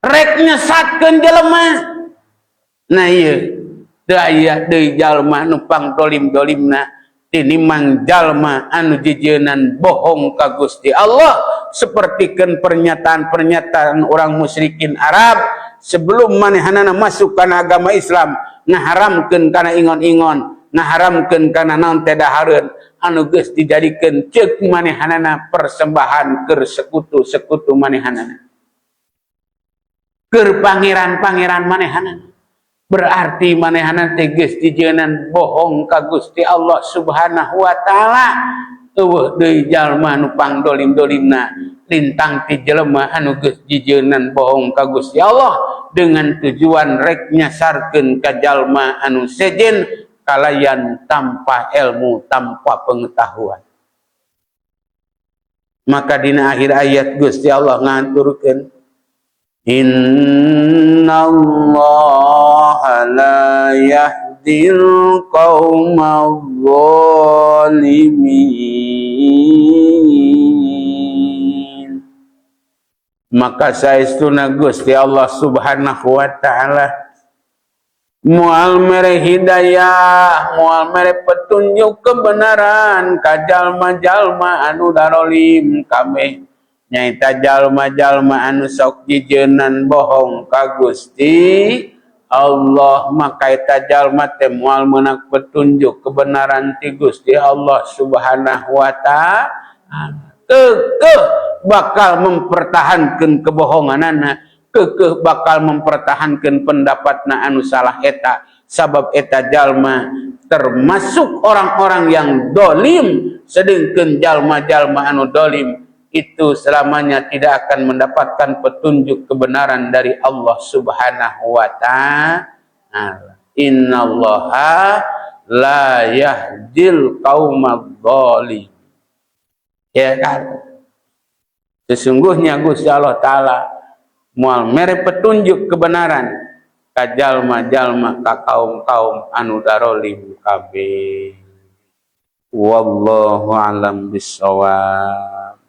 rek nyesatkeun jelema. Nah ieu teu aya deui jalma nu pangdolim-dolimna tinimang jalma anu jijeunan bohong ka Gusti Allah, sapertikeun pernyataan-pernyataan orang musyrikin Arab sebelum manehanana masuk kana agama Islam, ngaharamkeun kana ingon-ingon, ngaharamkeun kana naon teh dahareun anu geus dijadikeun ceuk manehanana persembahan keur sekutu-sekutu manehanana, keur pangeran-pangeran manehanana. Berarti manehanana teh geus dijeunan bohong ka Gusti Allah Subhanahu wa taala. Eueuh deui jalma nu pangdolim-dolimna lintang ti jelema anu geus jijeunan bohong ka Gusti Allah dengan tujuan rek nyasarkeun ka jalma anu sejen kalayan tanpa ilmu, tanpa pengetahuan. Maka dina akhir ayat Gusti Allah ngaturkeun, Innallaha la yahdil qaumadh dhalimin. Maka saestuna Gusti Allah Subhanahu wa taala moal mere hidayah, moal mere petunjuk kebenaran ka jalma-jalma anu darolim kabeh, nyaeta jalma-jalma anu sok jijeunan bohong ka Gusti Allah. Maka eta jalma teh moal meunang petunjuk kebenaran ti Gusti Allah Subhanahu wa taala. Keukeuh bakal mempertahankan kebohonganana, keukeuh bakal mempertahankan pendapatna anu salah eta, sabab eta jalma termasuk orang-orang yang dolim, sedangkan jalma-jalma anu dolim itu selamanya tidak akan mendapatkan petunjuk kebenaran dari Allah Subhanahu wa taala. Innallaha la yahdil qaumadh dhalim. Ya kan? Sesungguhnya Gusti Allah taala moal mere petunjuk kebenaran ka jalma-jalma, ka kaum-kaum anu darolim kabeh. Wallahu alam bissawab.